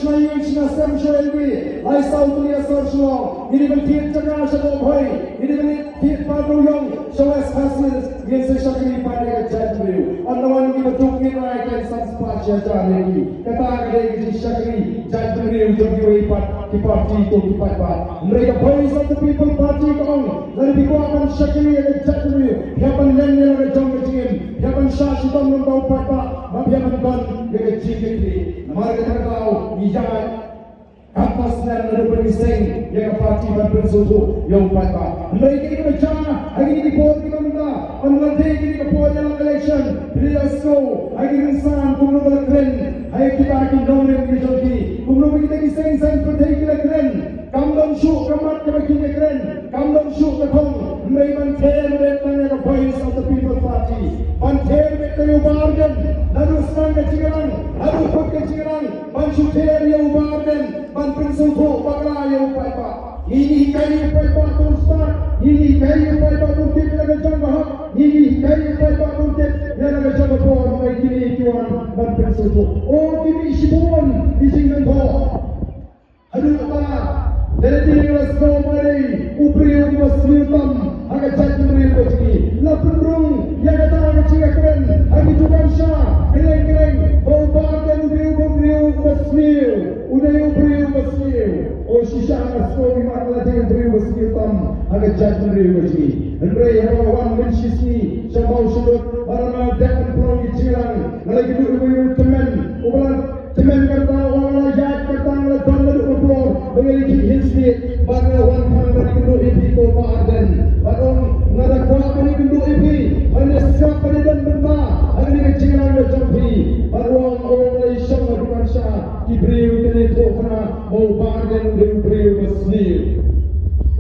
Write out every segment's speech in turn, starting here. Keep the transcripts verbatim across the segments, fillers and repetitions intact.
Shna ïing shna sem sha L D, lai saw tylli sor sha long, ngin ïa ban thied jaka sha Mawphai, ngin ïa ban thied Mawïong sha West Khasi Hills, ngin sa shakri pat ïa ka jaitbynriew. Ynda wan ki baduk ngin ai kan san spah shi hajar ïa ki. Kata ka dei ka jingshakri jaitbynriew jong kiwei pat ki party ko ki paidbah. Hynrei ka Voice of the People Party ka ong, lada phi kwah ban shakri ïa ka jaitbynriew, phi hap ban len ïa la ka jong ka jingim, phi hap ban shah shitom lyngba u paidbah, bad phi hap ban don ïa ka jingkitkhlieh. Namar kata ka daw ngi ïaid katto snem naduh ba ngi seng ïa ka party ban pynsngewthuh ïa u paidbah. Hynrei kaei kaba jia ha kine ki por kiba mynta, ym lade kine ki por ïa la election, phi la ïohsngew ha ki rynsan kumno ba la kren ha kita ki nongrim ki jong ki, kumno ba kita ki seng saiñ pyrthei ki la kren. Kam don shuh ka mat kaba kin ïa kren, kam don shuh ka thong. Hynrei ban ther beit tang ïa ka Voice of the People Party, ban ther beit tang ïa u Bah Ardent, naduh sdang ka jingïalang haduh kut ka jingïalang, ban shu ther ïa u Bah Ardent ban pynsngewthuh bakla ïa u paidbah. Ngi ngi hikai ïa u paidbah ban stad, ngi ngi hikai ïa u paidbah ban tip ïa la ka jong ka hok, ngi ngi hikai ïa u paidbah ban tip ïa la ka jong ka por. Hynrei kine ki wan ban pynsngewthuh. O, ki mih shibun ki jingkynthoh. Haduh ba lada dei la sngewbha dei u briew uba sniew tam ha ka jaitbynriew ka jong ngi. La pynrung ïa kata ka jingkren ha ki dukan sha kylleng kylleng ba u Bah Ardent u dei u briew uba sniew, u dei u briew uba sniew. O shisha nga sngew imat la dei u briew uba sniew tam ha ka jaitbynriew ka jong ngi. Hynrei haba wan mynshisngi sha Mawshynrut, ba la nang dep pynpynlong ki jingïalang, nga la ïakynduh ïa u tymmen uba la tymmen kata, wan la ïaid kata, nga la don naduh ka por ba nga la khih hill state, bad nga la wan tang ban ïakynduh ïa phi ko Bah Ardent. Bad ong nga da kwah ban ïakynduh ïa phi, ban ïa sngap ban ïa don bynta ha kane ka jingïalang ka jong phi. Bad ong, ong nga la ïashong ha dukan sha ki briew, ki la ïathuh khnang ba u Bah Ardent u dei u briew ba sniew.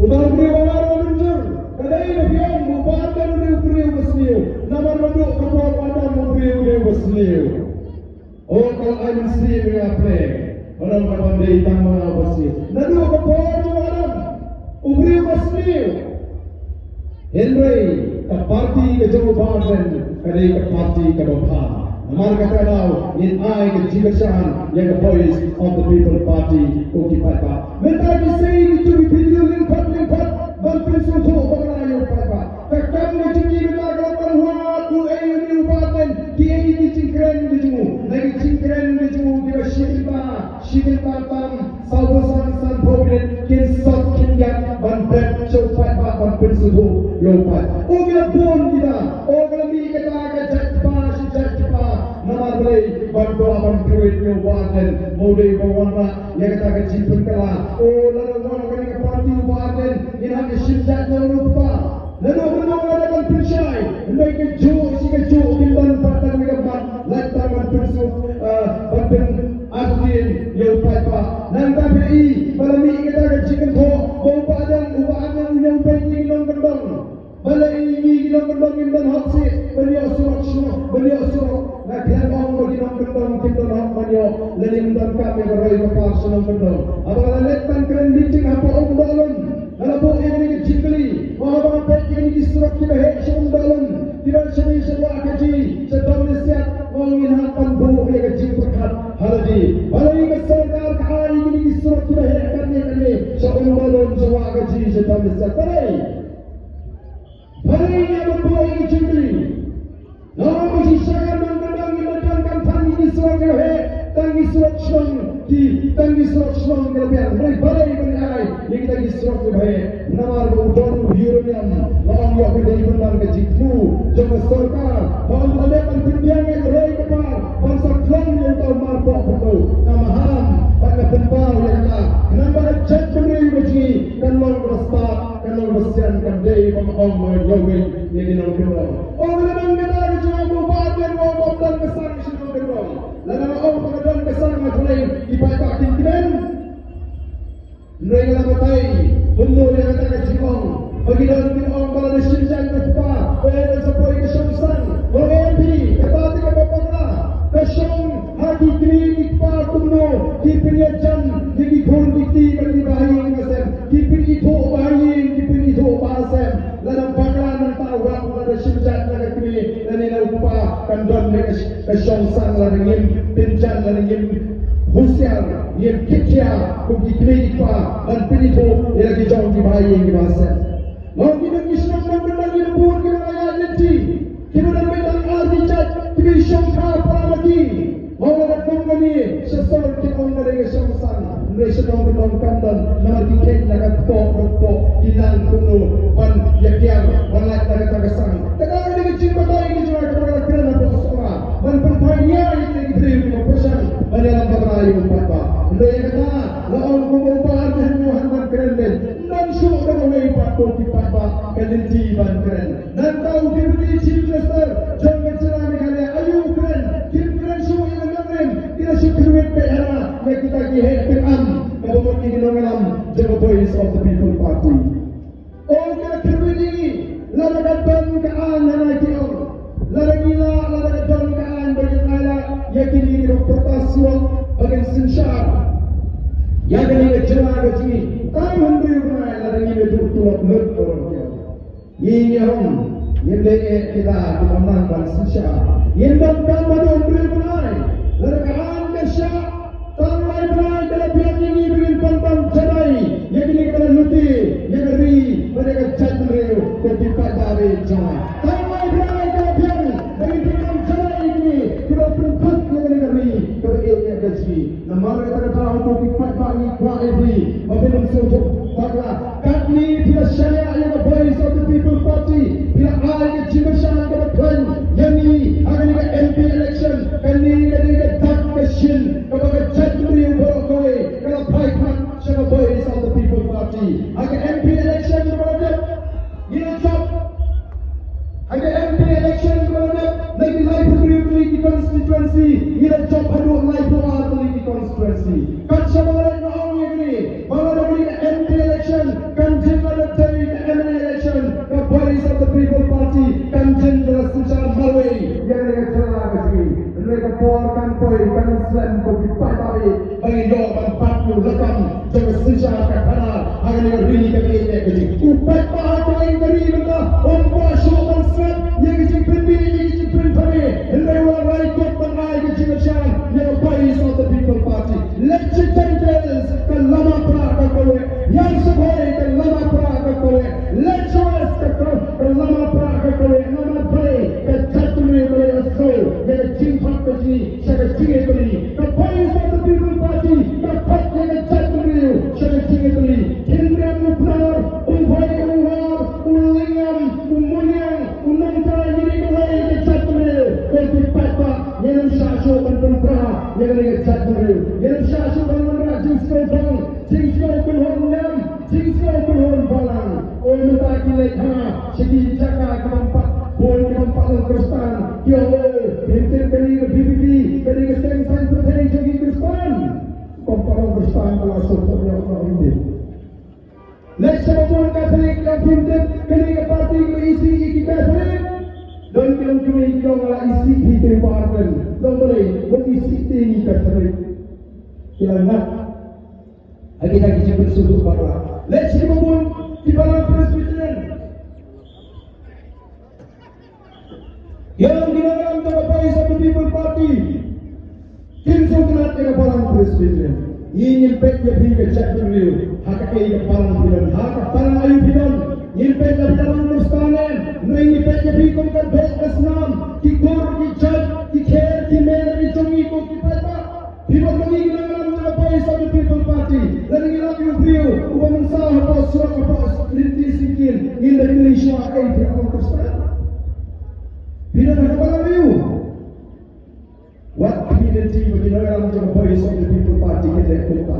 Uta u briew ba nga ruh nga mynjur, ka dei ba phi ong ba u Bah Ardent u dei u briew ba sniew. Namar naduh ka por Adam u briew u dei u ba sniew. O, ka la ai mynsiem ïa nga pyrshah. Ba ong ka ban dei tang ma nga uba sniew. Naduh ka por jong Adam u briew ba sniew. Hynrei ka party ka jong u Bah Ardent ka dei ka party kaba bha. Namar kata ka daw ngin ai ka jingkyrshan ïa ka Voice of the People Party ko ki paidbah. Mynta ki sei ki jong ki video lyngkot lyngkot ban pynsngewthuh bakla ïa u paidbah. Ka kam ka jong ki mynta ka long ban wad u ei u dei u Bah Ardent, kiei ki jingkren ki jong u. Na ki jingkren ki jong u kiba shi kynta, shi kynta tam, sawphew san, sanphew minit, kin sot kin ïap ban bret sha u paidbah ban pynsngewthuh ïa u paidbah. O, ki la bun kita, o, ki la mih kata ka jait kpa sha jait kpa. Namar balei? Ban kwah ban kyrwit ïa u Bah Ardent, ba u dei uba wanrah ïa kata ka jingpynkylla. O, lada wan kane ka party u Bah Ardent, ngin hap ïa shim jait na u kpa. Naduh mynno nga dei ban pynshai, hynrei kajuh shi kajuh kim don pat tang ïa ka mat, lait tang ban pynsuk, ah, ban pyn-, artylli ïa u paidbah. Nangta phi i ba la mih kata ka jingkynthoh ba u Bah Ardent, u Bah Ardent u ïeng beit ïa ki nongkyndong. Balei ngi ki nongkyndong ngim don hok shuh ban ïoh surok shuh, ban ïoh surok? Nga khlem ong ba ki nongkyndong kim don hok ban ïoh, lane ngim don kam ïa ka roi ka par sha nongkyndong. Haba nga la leit ban kren meeting hapoh Umdohlum, nga la buh ïa kine ki jingkylli, ma haba nga peit ïa kine ki surok kiba heh sha Umdohlum, kiba shane sha Wahkaji, sha Domlesiat, ma ngin hap ban buh ïa ka jingpyrkhat ha lade. Balei ka sorkar ka ai ïa kine ki surok kiba heh katne katne sha Umdohlum, sha Wahkaji, sha Domlesiat? Balei? Balei ïa ban buh ïa ki jingkylli? Namar shisha ka nongkyndong ngi la don kam than ïa ki surok kiba heh, tang ki surok shnong ki, tang ki surok shnong ki la biang. Hynrei balei ban ai ïa kita ki surok kiba heh? Namar ba u don u uranium. Nga ong ïoh ka dei pynban ka jingthmu jong ka sorkar ba ym lada ban pynbiang ïa ka roi ka par ban sa khlong ïa uta u marpoh pyndoh. Nga maham bad nga pynpaw ïa kata. Namar ka jaitbynriew ka jong ngi kan long kaba stad, kan long kaba sian, kan dei ba nga ong ba nga ïoh ïa ki nongkyndong. Ong lada don kata ka jingong ba u Bah Ardent u ong ba ym don ka sang sha nongkyndong. Lada nga ong ba ka don ka sang, nga khlem, ki paidbah kin kmen. Hynrei nga la batai kumno ïa kata ka jingong ba ki don ki ong ba lada shim jaiñ u kpa, u ong sa poi ka shong sang. Ong em phi, kata te kaba bakla. Ka shong ha ki kmie ki kpa kumno ki pynïajan ïa ki khun ki kti bad ki bahaïing basem. Ki pynithuh bahaïing, ki pynithuh basem. Lada bakla nangta, wat lada shim jaiñ na ka kmie lane na u kpa, kan don ne ka sh-, ka shong sang lada ngim pynjan, lada ngim Husiar, ngin kit khia kum ki kmie ki kpa ban pynithuh ïa la ki jong ki bahaïing ki bahasem. Nga ong ki nongshong shnong, nongkyndong, ki nongbuh, ki nongïaid lynti, kiba don beit tang ar ki jait, kiba shongkha para ma ki. Nga ong lada kum kane sha sor ki ong ka dei ka shong san, hynrei sha nongkyndong kam don, namar ki khein na ka kpoh ka kpoh, ki nang kumno ban ïakiar ban lait na kata ka sang. Kata ka dei ka jingbatai ka jong nga kaba nga la kren hapoh Sohra ban pynphai ïa ki briew kiba pyrshang ban ïalam bakla ïa u paidbah. Hynrei ïa kata la ong kumba u Bah Ardent u hap ban kren, ym don shuh da kawei pat ko ki paidbah ka lynti ban kren. Nangta u Deputy Chief Minister jong ka jylla Meghalaya, aïu u kren? Kim kren shuh ïa ka nongrim, ki la shu kyrwit beit hana ïa kita ki heh tyngam kaba mut ki nongïalam jong ka Voice of the People Party. Ong ka kyrwit ïa ngi, lada ka don ka aiñ hana ki ong. Lada ngi lah, lada ka don ka aiñ ba ngin ailad ïa kine kiba pyrta suak ba kin synshar ïa kane ka jylla ka jong ngi. Tang hynriew bnai lada ngim ïathuh tulop lut baroh ki ong. Ngi ngi ong ngim leh eh kita kiba nang ban synshar. Ngim donkam haduh hynriew bnai. Lada ka aiñ ka shah, tang lai bnai ka la biang ïa ngi ba ngin pynbam jadai ïa kine kiba la lute ïa ka ri bad ïa ka jaitbynriew, ko ki paidbah jong nga. Tang lai bnai ka la biang ba ngin pynbam jadai ïa kine kiba la pynbam ïa kane ka ri kaba eh ïa ka jong ngi. Namar kata ka daw ko ki paidbah ngi kwah ïa phi ba phin ym sngewthuh bakla. Katne phi la shaniah ïa ka Voice of the People Party, phi la ai ka jingkyrshan kaba khlaiñ ïa ngi ha kane ka M P election. Kane ka dei ka dak ka shin kaba ka jaitbynriew baroh kawei ka la phai pat sha ka Voice of the People Party. Ha ka M P election kaba la dep, ngi la jop. Ha ka M P election kaba la dep, na ki laiphew hynriew tylli ki constituency, ngi la jop haduh laiphew ar tylli ki constituency. Kat shaba la dep nga ong ïa kane, ba lada kane ka M P election kan jin lada dei ka M L A election, ka Voice of the People Party kan jin da la synshar marwei ïa kane ka jylla ka jong ngi. Hynrei ka por kan poi, kan slem, ko ki paidbah, ba ngin ïoh ban bat ïa u lakam jong ka synshar ka khadar ha kane ka ri kaba ïeit ka jong ngi. U paidbah ha kylleng ka ri mynta um kwah shuh ban sngap ïa ka jingpynbieit, ïa ka jingpynthame, hynrei u la rai kut ban ai ka jingkyrshan ïa ka Voice of the People Party. Leit sha Jaiñtia Hills, ka lama pra ka kaweh. Ïar Sohphoi, ka lama pra ka kaweh. Leit sha West, ka, ka lama pra ka kaweh. Namar balei? Ka jaitbynriew ka la ïohsngew ïa ka jingthok ka jong ngi sha ka jingïatylli. Ka Voice of the People Party ka thok ïa ka jaitbynriew sha ka jingïatylli. Khynriam u Pnar, u Bhoi, u War, u Lyngngam, u Muliang, u Nongtrai, ngi dei kawei ka jaitbynriew. Ko ki paidbah, ngin ym shah shuh ban pynpra ïa kane ka jaitbynriew. Ngin ym shah shuh ban wanrah jingsngew thong, jingsngew kynhun niam, jingsngew kynhun balang. Oi, mynta ki leit ha sha ki jaka ki bym pat bun, ki bym pat long Khristan. Ki ong, oi, phim tip kane ka V P P ka dei ka seng saiñ pyrthei jong ki Khristan. Bym pat long Khristan ka la sngewthuh ïa u, phim tip. Leit sha ba bun Katholik, ïa phim tip kane ka party ka isih ïa ki Katholik. Don ki longkmie ki ong la isih hi te Bah Ardent. Long balei, wat isih te ngi Katholik. Ki la ngat ha kita ki jingpynsngewthuh bakla. Leit sha ba bun ki balang Presbyterian. Ïa, ki nongïalam jong ka Voice of the People Party kim sngewtynnat ïa ka balang Presbyterian. Ngi ngin peit ïa phi ka jaitbynriew ha kaei ka balang phi don, ha ka balang aïu phi don. Ngin peit ïa phi ka balang Khristan ne em, hynrei ngi peit ïa phi kum ka doh ka snam, ki kur ki jait, ki kher ki mer ki jong ngi, ko ki paidbah. Phi bad ma ngi ngi nongïalam jong ka Voice of the People Party. Lada ngi lap ïa u briew uba mynsaw hapoh surok, hapoh lynti syngkien, ngin da kylli shuwa, ei, phi dei u Khristan? Phi don ha ka balang aïu? Wat khmih lynti ba ki nongïalam jong ka Voice of the People Party kin leh kumta.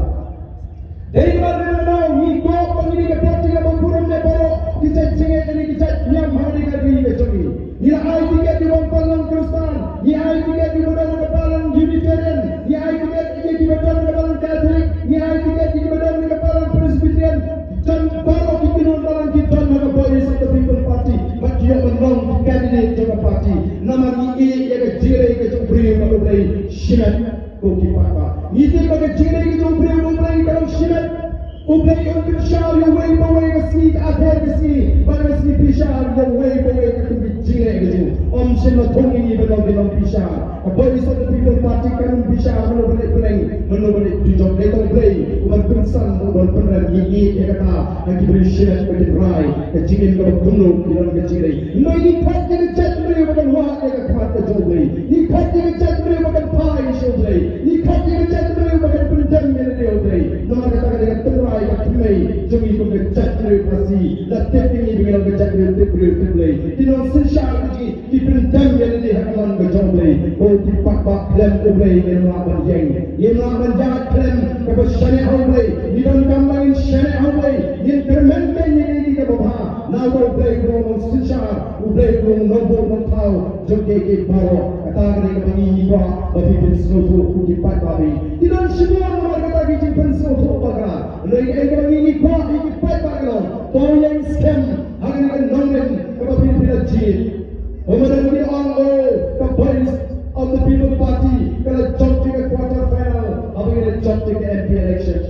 Dei namar kata ngi kwah ba ngi dei ka party kaba burom ïa baroh ki jait jingngeit, ki jait niam ha kane ka ri ka jong ngi. Ngi la ai tiket ïa kiba ym pat long Khristan, ngi ai tiket ïa kiba don ha ka balang Unitarian, ngi ai tiket ïa kiba don ha ka balang Catholic, ngi ai tiket ïa kiba don ha ka balang Presbyterian. Jan baroh ki kynhun balang ki don ha ka Voice of the People Party, bad ki ïoh ban long ki candidate jong ka party. Namar ngi ïeit ïa ka jingïaleh ka jong u briew bad U Blei shimet. Ko ki paidbah, ngi tip ba ka jingïaleh ka jong u briew bad U Blei ka long shimet. U Blei un pynshai ïa uwei pa uwei ka sngi, ka ather ka sngi, bad ka sngi pynshai ïa uwei pa uwei katkum ka jingïaleh. Ym shym la thung ïa ngi ban long ki nongpynshai. Ka Voice of the People Party kam pynshai mano ban leh bneng, mano ban leh dujok, dei tang Blei uban pynsang, uban pynrem. Ngi ïeit ïa kata, ha ki briew shimet ba kin rai ka jingim kaba kumno ki don ka jingim. Ngi khot ïa ka jaitbynriew ba kan wad ïa ka khmat ka jong U Blei. Ngi khot ïa ka jaitbynriew ba kan phai sha U Blei. Ngi khot ïa ka jaitbynriew ba kan pyndem ïa lade ha U Blei. Namar kata ka dei ka tynrai ka thymmei jong ngi kum ka jaitbynriew Khasi. La tip ïa ngi ba ngi long ka jaitbynriew tip briew tip Blei. Ki nongsynshar ka jong ngi ki pyndem ïa lade ha ka mon ka jong U Blei. Ko ki paidbah, khlem U Blei ngim lah ban ïeng. Ngim lah ban ïaid khlem kaba shaniah ha U Blei. Ngi donkam ba ngin shaniah ha U Blei. Ngin kyrmen kein ïa kaei kaei kaba bha na uta U Blei u long nongsynshar, U Blei u long nongbuh nongthaw jong kiei kiei baroh. Kata ka dei kaba ngi ngi kwah ba phi pynsngewthuh ko ki paidbah. Ngi don shibun namar kata ki jingpynsngewthuh ba ka. Hynrei kaei kaba ngi ngi kwah ïa ki paidbah ka long, to ïeng skhem ha kane ka nongrim kaba phi phi la jied. Ba madan ngi ong, oh, ka Voice of the People Party ka la jop ïa ka quarter final haba ngi la jop ïa ka M P election.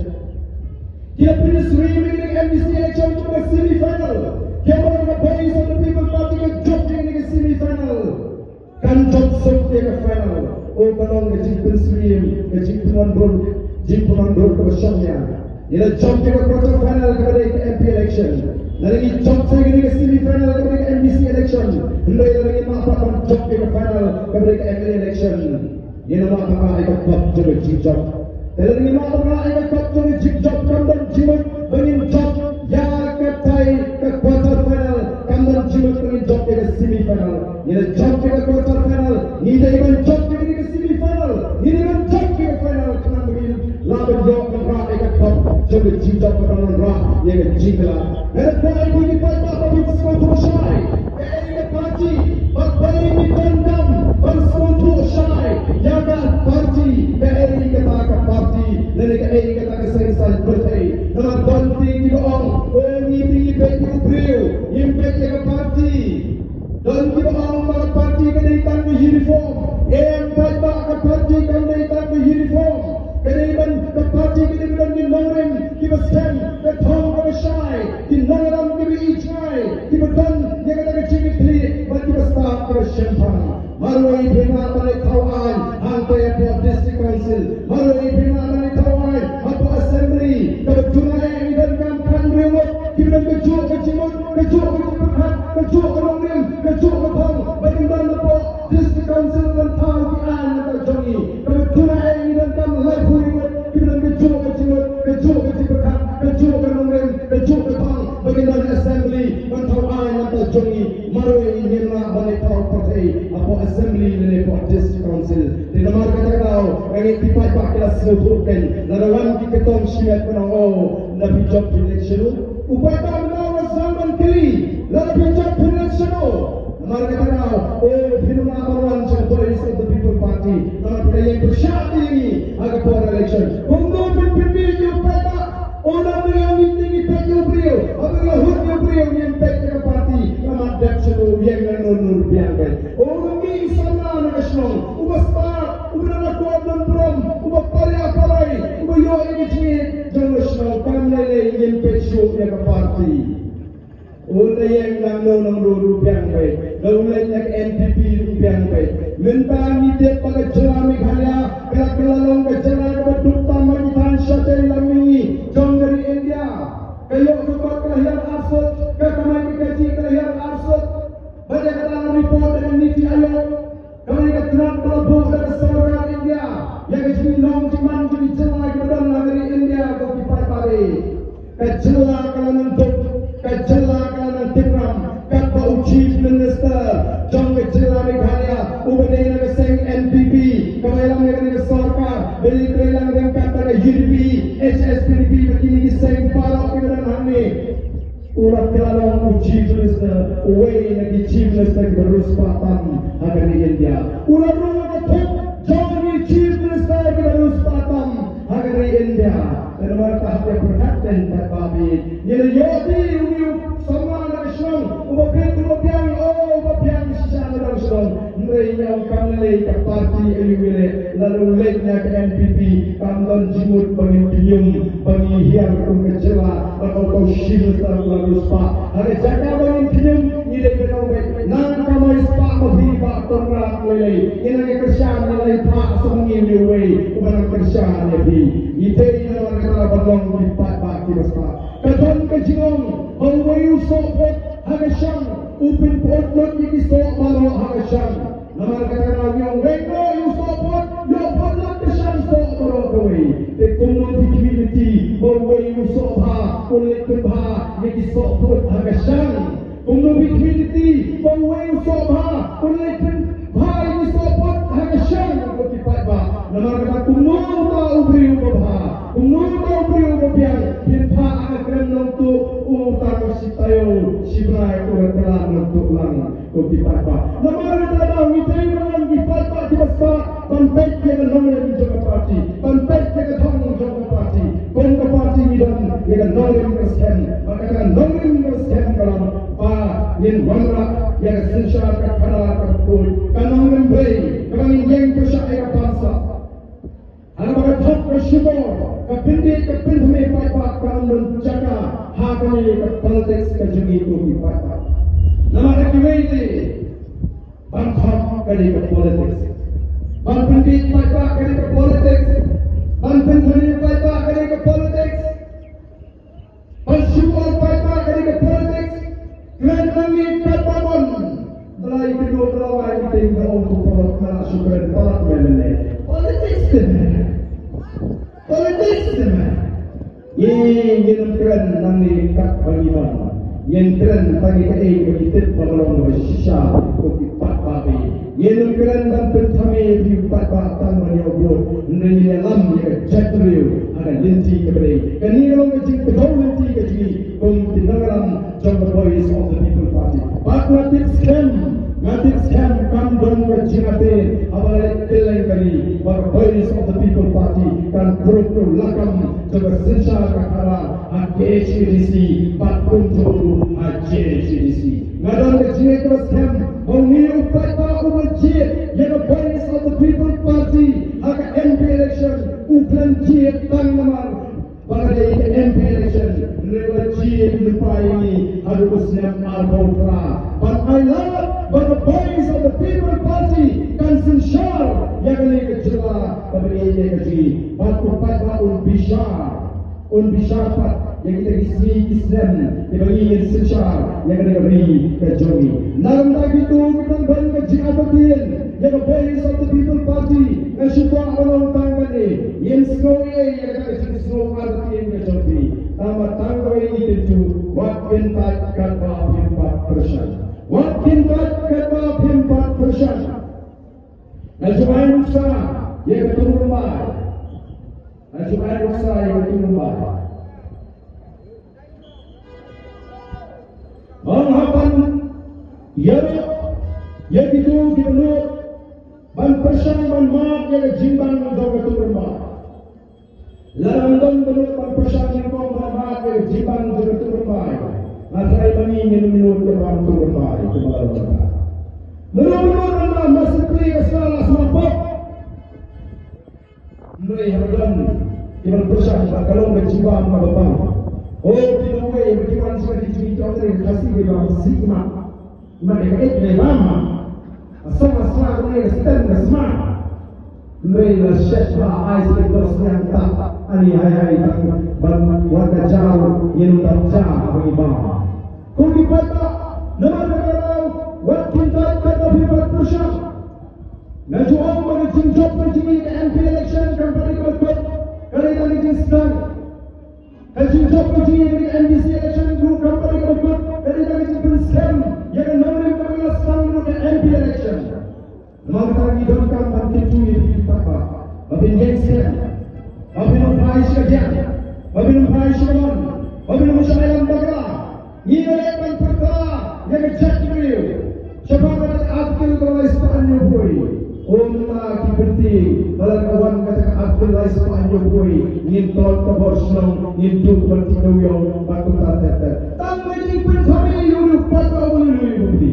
Ki la pynsyriem ïa kane ka M D C election kum ka semi final. Ki ong ba ka Voice of the People Party ka jop ïa kane ka semi final. Kan jop suk ïa ka final. Oh, ka long ka jingpynsyriem, ka jingpynwandur, jingpynwandur kaba shongnia. Ngi la jop ïa ka quarter final kaba dei ka M P election. Lada ngi jop sa ïa kane ka semi final kaba dei ka M D C election, hynrei lada ngi mad pat ban jop ïa ka final kaba dei ka M L A election, ngin ym lah ban rah ïa ka cup jong ka jingjop. Te lada ngi mad ban rah ïa ka cup jong ka jingjop, kam don jingmut ba ngin jop ïa katai ka quarter final, kam don jingmut ba ngin jop ïa ka semi final. Ngi la jop ïa ka quarter final, ngi dei ban jop ïa ka semi final, ngi dei ban jop ïa ka final, khnang ba ngin lah ban ïoh ban rah ïa ka cup jong ka jingjop, ban wanrah ïa ka jingkylla. Nga kwah ïa phi ki paidbah ba phin sngewthuh shai. Kaei ka party, bad balei ngi donkam ban sngewthuh shai ïa ka party, kaei kata ka party, lane kaei kata ka seng saiñ pyrthei. Namar don ki kiba ong, oh, ngi te ngi peit ïa u briew, ngim peit ïa ka party. Don kiba ong ba ka party ka dei tang ka uniform. Em paidbah, ka party kam dei tang ka uniform. Ka dei ban, ka party ka dei ban don ki nongrim kiba skhem, ka thong kaba shai, ki nongïalam kiba ïeit shai, kiba don ïa kata ka jingkitkhlieh bad kiba stad kiba shemphang. Marwei phim lah ban leit thaw aiñ hangtei hapoh District Council. Marwei phim lah ban leit thaw aiñ hapoh Assembly. Kaba duna eh ngi donkam khathynriew ngut kiba don kajuh ka jingmut, kajuh ka jingpyrkhat, kajuh ka nongrim, kajuh ka thong ba kin don hapoh District Council ban thaw ki aiñ na ka jong ngi. Kaba duna eh ngi donkam laiphew ngut kiba don kajuh ka jingmut, kajuh ka jingpyrkhat, kajuh ka nongrim, kajuh ka thong ba kin don ha Assembly ban thaw aiñ na ka jong ngi. Marwei ngim lah ban leit thaw pyrthei hapoh Assembly lane hapoh District Council. Te namar kata ka daw nga ngeit ki paidbah ki la sngewthuh kein. Lada wan ki kyrtong shimet ban ong, oh, na phi jop phin leit shano? U paidbah mynta u la sdang ban kylli, lada phi jop phin leit shano? Namar kata ka daw, oh, phim lah ban wan sha Voice of the People Party. Namar phi la ïeng pyrshah ïa ngi ha ka por election. Kumno phin pynmih ïa u paidbah? Ynda ngi ïa ngi te ngi peit ïa u briew, haba ngi la hut ïa u briew ngim peit ïa ka party, ka mat dep sha u ïeng na nunu ruh biang beit. U ngi samla na ka shnong, uba stad, uba don akor don burom, uba paria parai, uba ïoh ïa ka jingïeit jong ka shnong, kam lei lei ngim peit shuh ïa ka party. U la ïeng nangno nangno ruh biang beit. La u leit na ka N P P ruh biang beit. Mynta ngi tip ba ka jylla Meghalaya ka la kylla long ka jylla kaba duk tam ha ki thaiñ shatei lam mihngi jong ka ri India. Ka ïoh ka kot ka la hiar arsut, ka kamai ka kajih ka la hiar arsut. Bad ïa kata la report da ka NITI Aayog. Kane ka tnat ba la buh da ka sorkar India ïa ka jinglong jingman jong ki jylla kiba don ha ka ri India, ko ki paidbah. Ka jylla ka la nang duk, ka jylla ka la nang tip ram, katba u Chief Minister jong ka jylla Meghalaya uba dei na ka seng N P P, kaba ïalam ïa kane ka sorkar, ba dei treilang ryngkat bad ka U D P, H S P D P, bad kine ki seng baroh kiba don hangne. U la kylla long u Chief Minister, uwei na ki Chief Minister kiba riewspah tam ha ka ri India. U la rung ha ka thup jong ki Chief Minister kiba riewspah tam ha ka ri India. Te namar kata hap ïa pyrkhat kein paidbah, ngi la ïoh di une u samla na ka shnong uba bit uba biang, oh, uba biang shisha na dang shnong. Hynrei ngi ong kam lei. ka party aïu ïaleh, lada u leit na ka N P P, kam don jingmut ba ngin kñium, ba ngin hiar kum ka jylla, ba ka u Chief Minister u la riewspah. Ha ka jaka ba ngin kñium, ngi dei ka nongbeit, nang ka mai spah ma phi Bah Conrad Lei Lei, ngi nang ïa kyrshan, ngi la ïa phah sa ma ngi uwei uba nang kyrshan ïa phi. Ngi dei namar kata ban long ki paidbah kiba spah. Ka don ka jingong ba uwei u sohphut ha ka shang u pynphut lut ïa ki soh baroh ha ka shang. Namar kata ka daw ngi ong, wei ko ïa u sohphut, ïoh phut lut ka shang soh baroh kawei. Te kumno phi khmih lynti ba uwei u sohbha un leit pynbha ïa ki sohphut ha ka shang? Kumno phi khmih lynti ba uwei u sohbha un leit pynbha ïa ki sohphut ha ka shang, ko ki paidbah? Namar kata kumno uta u briew uba bha, kumno uta u briew uba biang, phin phah ha ka krem nongtuh, uta ka shi taïew shi bnai u la kylla nongtuh lang, ko ki paidbah. Namar kata ka daw ngi dei ban long ki paidbah kiba spah, ban peit ïa ka nongrim jong ka party, ban peit ïa ka thong jong ka party. Kum ka party ngi don ïa ka nongrim ka skhem, bad kata ka nongrim ka skhem ka long ba ngin wanrah ïa ka synshar ka khadar kaba khuid, ka nongrim briew, kaba ngin ïeng pyrshah ïa ka bamsap. Haba ka thok ka shukor ka pyndih ka pynthame paidbah, kam don jaka ha kane ka politics ka jong ngi, ko ki paidbah. Namar ha kiwei te ban thok ka dei ka politics, ban pyndih paidbah ka dei ka politics, ban pynthame paidbah ka dei ka politics. Ban shu ong paidbah ka dei ka politics. Kren nangne katba mon. Blei kynduh blei wai, ki tieng ka ong ko paralok, ka la shu kren palat mynne. Politics te me. Politics te me. Ngi ngin ym kren nangne katba ngi mon. Ngin kren tang ïa kaei ba ngi tip ba ka long kaba shisha, ko ki paidbah. Ngin ym kren ban pynthame ïa u paidbah tang ban ïoh vote, hynrei ngin ïalam ïa ka jaitbynriew ha ka lynti kaba dei. Kane ka long ka jingkdew lynti ka jong ngi kum ki nongïalam jong ka Voice of the People Party. Bad nga tip skhem, nga tip skhem kam don ka jingïateh haba la leit kylleng ka ri ba ka Voice of the People Party kan kurup ïa u lakam jong ka synshar ka khadar ha K H A D C bad kumjuh ha J H A D C. Nga don ka jingngeit kaba skhem ba une u paidbah uba jied ïa ka Voice of the People Party ha ka M P election u khlem jied tang namar ba ka dei ka M P election, hynrei u la jied lypa ïa ngi haduh u snem arphew phra. Bad ai lad ba ka Voice of the People Party kan synshar ïa kane ka jylla kaba ïeit ïa ka jong ngi. Bad u paidbah un bishar, un bishar pat ïa kita ki sngi ki snem kiba ngi ngin synshar ïa kane ka ri ka jong ngi. Na ka bynta kito kiba dang don ka jingartatien ïa ka Voice of the People Party, nga shu kwah ban ong tang kane, ngin sngew ei ïa kata ka jingsngew artatien ka jong phi. Tangba tang kawei ngi kyntu, wat kyntait katba phim pat pyrshang. Wat kyntait katba phim pat pyrshang. Nga ju ai nuksa ïa ka tungrymbai. Nga ju ai nuksa ïa ka tungrymbai. Nga ong hap ban ïaroh ïa kito kiba nud ban pyrshang ban mad ïa ka jingbang jong ka tungrymbai. Lada ym don ba nud ban pyrshang nyngkong ban mad ïa ka jingbang jong ka tungrymbai, nga tharai ba ngi ngin ym nud ïa ka tungrymbai kumba la long mynta. Mano mano ban mad, ma sngewthuh ka sla la sma pop. Hynrei haba don kiban pyrshang ba ka long ka jingbam kaba bang. O, ki nongwei ba ki wan sha ka ri jong ngi, ki ong ka Khasi ka bam sih ma. Ma dei ka ek dei bam ma. Ka song ka sla ka dei ka stem ka sma. Hynrei la shet ba ai sih ka sniang ta. Ani hai hai tang ban wan ka jaw ïa u dap jaw ba ngi bam. Ko ki paidbah, namar kata ka daw wat kyntait katba phi pat pyrshang. Nga ju ong ba ka jingjop ka jong ngi ka M P election kam pat dei kaba kut, ka dei tang ka jingsdang. Ka jingjop ka jong ngi ka M D C election ruh kam pat dei kaba kut, ka dei tang ka jingpynskhem ïa ka nongrim kaba ngi la sdang ruh ka M P election. Namar kata ngi donkam ban kyntu ïa phi ki paidbah ba phin ïeng skhem, ba phin ym phai sha ka diang, ba phin ym phai sha ka mon, ba phin ym shah ïalam bakla. Ngi la leh ban pyrta ïa ka jaitbynriew shaphang kata ka Article kaba lai spah hynñiewphew. O mynta ki pyntieng, ba lada ka wan kata ka Article lai spah hynñiewphew, ngin tot ka bor shnong, ngin tuh ban tih dewiong bad kumta ter ter. Tang ka jingpynthame ïa u paidbah uba lui lui uba pli.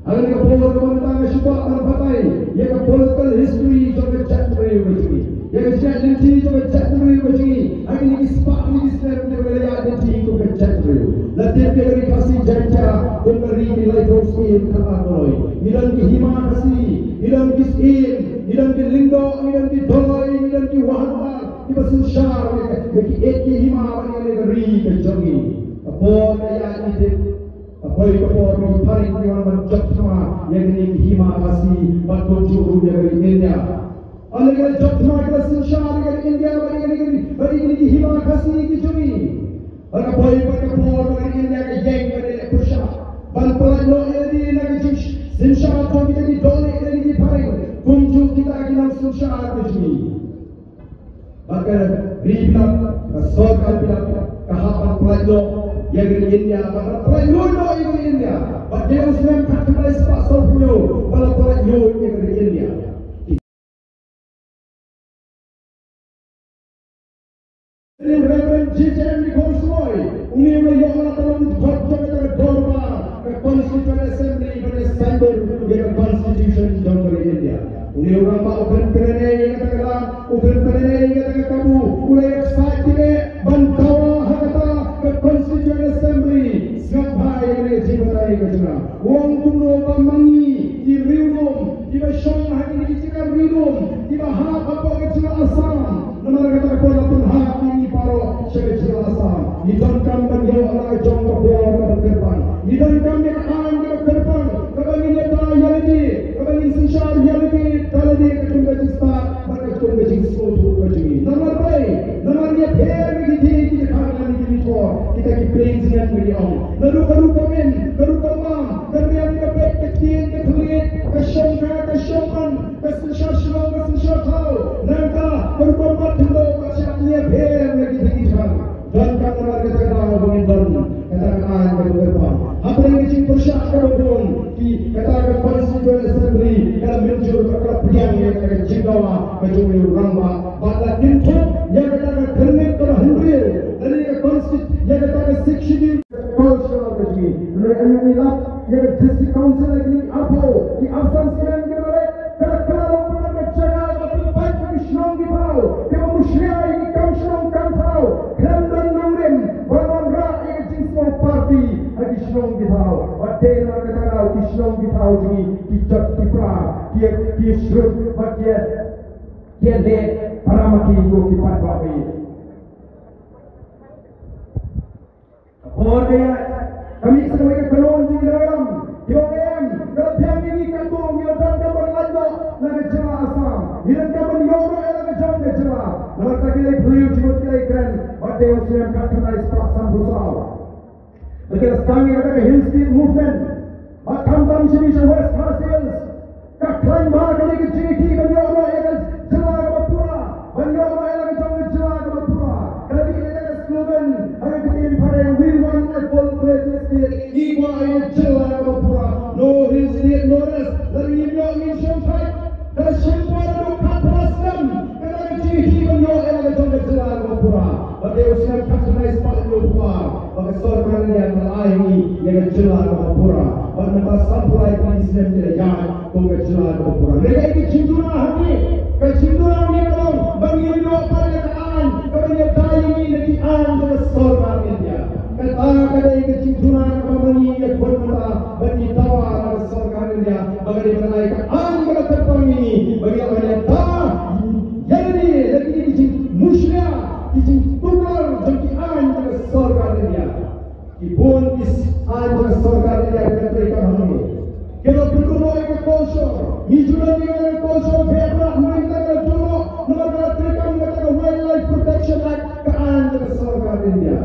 Ha kane ka por kaba mynta nga shu kwah ban batai ïa ka political History jong ka jaitbynriew ka jong ngi, ïa ka jingïaid lynti jong ka jaitbynriew ka jong ngi ha kine ki spah tylli ki snem kiba la ïaid lynti kum ka jaitbynriew. La tip ïa ka Ri Khasi Jaiñtia kum ka ri ki laiphew syiem khatar doloi. Ngi don ki hima Khasi, ngi don ki syiem, ngi don ki lyngdoh, ngi don ki doloi, ngi don ki wahanghar kiba synshar ïa ka, ïa ki ïit ki hima bad ïa ka ri ka jong ngi. Ka por ka ïaid ngi tip. Ka poi ka por ki phareng ki wan ban jop thma ïa kine ki hima Khasi bad kumjuh ruh ïa ka ri India. Bad lada ka jop thma ka la synshar ïa ka ri India bad ïa kine ki, bad ïa kine ki hima Khasi ki jong ngi. Bad ka poi bad ka por ba ka ri India ka ïeng bad ka leh pyrshah ban pyllait noh ïa lade na ka jingsynshar jong kita ki dohlieh lane ki phareng kumjuh kita ki nongsynshar ka jong ngi. Bad ka ri Bidap, ka sorkar Bidap, ka hap ban pyllait noh ïa ka ri India, bad ban pyllait noh ïa ka ri India. Bad dei u snem khatkhyndai spah sawphew hynñiew ba la pyllait noh ïa ka ri India. Reverend J J M Nichols Roy, une u la ïoh lad tang u dkhot jong kata ka dorbar ka Constituent Assembly ban ïa saiñdur ïa ka Constitution jong ka ri India. Une u rangbah u kren pynlehnoh ïa kata ka lam, u kren pynlehnoh ïa kata ka kabu, u la ïaksaid kine ban dawa ha kata ka Constituent Assembly. Sngap bha ïa kane ka jingbatai ka jong nga. U ong kumno ba ma ngi ki riewlum kiba shong ha kine ki jaka riewlum kiba hap hapoh ka jylla Assam. Namar kata ka por la pynhap ïa ngi baroh sha ka jylla Assam. Ngi donkam ban ïoh la ka jong ka bor kaba kyrpang. Ngi donkam ïa ka aiñ kaba kyrpang kaba ngin ïada ïa lade, kaba ngin synshar ïa lade da lade katkum ka jingstad bad katkum ka jingsngewthuh ka jong ngi. Namar balei? Namar ngi pher na ki thie ki jaka lane ki mithor, kita ki pyrthei jingngeit ngi ong. Naduh ka rukom im, ka rukom bam, ka riam ka beit, ka ktien ka thylliej, ka shongkha ka shongman, ka synshar shnong ka synshar thaw, nangta ka rukom bat khyndew ka shah, ngi pher na ki thie ki jaka. Donkam namar kata ka daw ba ngin don kata ka aiñ kaba kyrpang. Hapdeng ka jingpyrshah kaba bun, ki, kata ka Constituent Assembly ka la mynjur bad ka la pdiang ïa kata ka jingdawa ka jong u rangbah bad la kynthup ïa kata ka khyrnit kaba hynriew lane ka Consti-, ïa kata ka Sixth Schedule. Culture ka jong ngi. Lane aïu ngi lap ïa ka District Council ha kine ki arphew, ki arphew san snem kiba la leit, ka la kylla long pynban ka jaka kaba pynpait ïa ki shnong ki thaw, kaba mushlia ïa ki kam shnong kam thaw, khlem don nongrim ban wanrah ïa ka jingsngew party ha ki shnong ki thaw. Bad dei namar kata ka daw ki shnong ki thaw jong ngi ki jot ki pra, ki, ki shrut bad ki, ki leh para ma ki ko ki paidbah. Ka por ka ïaid, ka mih sa kawei ka kynhun jong ki nongïalam kiba ong em, ka la biang ïa ngi katto, ngi la donkam ban lait noh na ka jylla Assam, ngi donkam ban ïoh noh ïa la ka jong ka jylla. Namar kata ki la phylliew jingmut, ki la kren, bad dei u snem khatkhyndai spah sanphew saw ba ki la sdang ïa kata ka Hill State Movement. Bad khamtam shane sha West Khasi Hills, ka khlaiñ bha kane ka jingïakhih ban ïoh noh ïa ka jylla kaba pura, ban ïoh noh ïa la ka jong ka jylla kaba pura. Ka la mih kata ka slogan ha ka ktien phareng, "We want a full-fledged state." Ngi kwah ïa ka jylla kaba pura. No hill state, no rest. Lada ngim ïoh, ngin shong thait. Ka la shim por haduh khatphra snem kata ka jingïakhih ban ïoh ïa la ka jong ka jylla kaba pura. Bad dei u snem khatkhyndai spah hynñiewphew ar ba ka sorkar India ka la ai ha ngi ïa ka jylla kaba pura. Bad mynta sanphew lai tylli ki snem ngi la ïaid kum ka jylla kaba pura. Lada ka jingduna ha ngi, ka jingduna ha ngi ka long ba ngin ïoh pat ïa ka aiñ kaba ïada ïa ngi na ki aiñ jong ka sorkar India. Kata ka dei ka jingduna kaba ma ngi ïakhun mynta, ba ngi dawa na ka sorkar India ba ka dei ban ai ka aiñ kaba kyrpang ïa ngi, ba ngi lah ban ïada ïa lade na kine ki jingmushlia, ki jingtuklar jong ki aiñ jong ka sorkar India. Ki bun ki aiñ jong ka sorkar India ki la treikam ha ngi. Ki la pynduh noh ïa ka culture. Ngi ju don ïa ka culture, phi ïa ka, mynta ka la duh noh namar ka la treikam kata ka Wildlife Protection Act, ka aiñ jong ka sorkar India.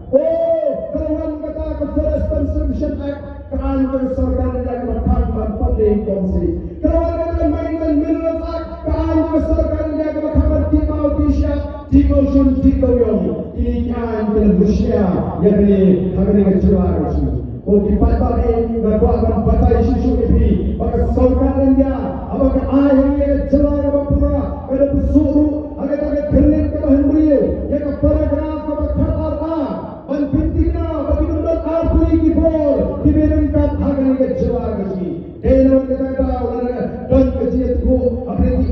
Oh, ka la wan kata ka Forest Conservation Act, ka aiñ jong ka sorkar India kaba khang ban pynlong policy. Ka la wan kata ka Mines and Minerals Act, ka aiñ jong ka sorkar India kaba khang ban tih paw tih shyiap, tih kawshun tih kawiong. Kine ki aiñ ki la mushlia ïa kane ha kane ka jylla ka jong ngi. Ko ki paidbah, nga kwah ban batai shuh shuh ïa phi ba ka sorkar India haba ka ai ha ngi ïa ka jylla kaba pura, ka da buh shuh ruh ha kata ka khyrnit kaba hynriew ïa ka paragraph kaba khatar A ban pynthikna ba kin ym don artylli ki bor kiba ryngkat ha kane ka jylla ka jong ngi. Dei namar kata ka daw lada don ka jingïathuh hapdeng ki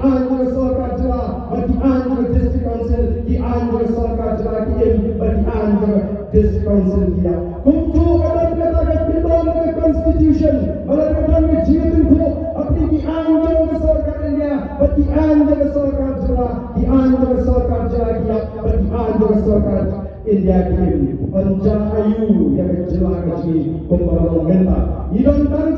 Jong ka sorkar jylla ki ïap bad ki ban jong ka sorkar India ki im. Yn jia aiu ïa ka jylla ka jong ngi kumba long mynta? Ngi don tang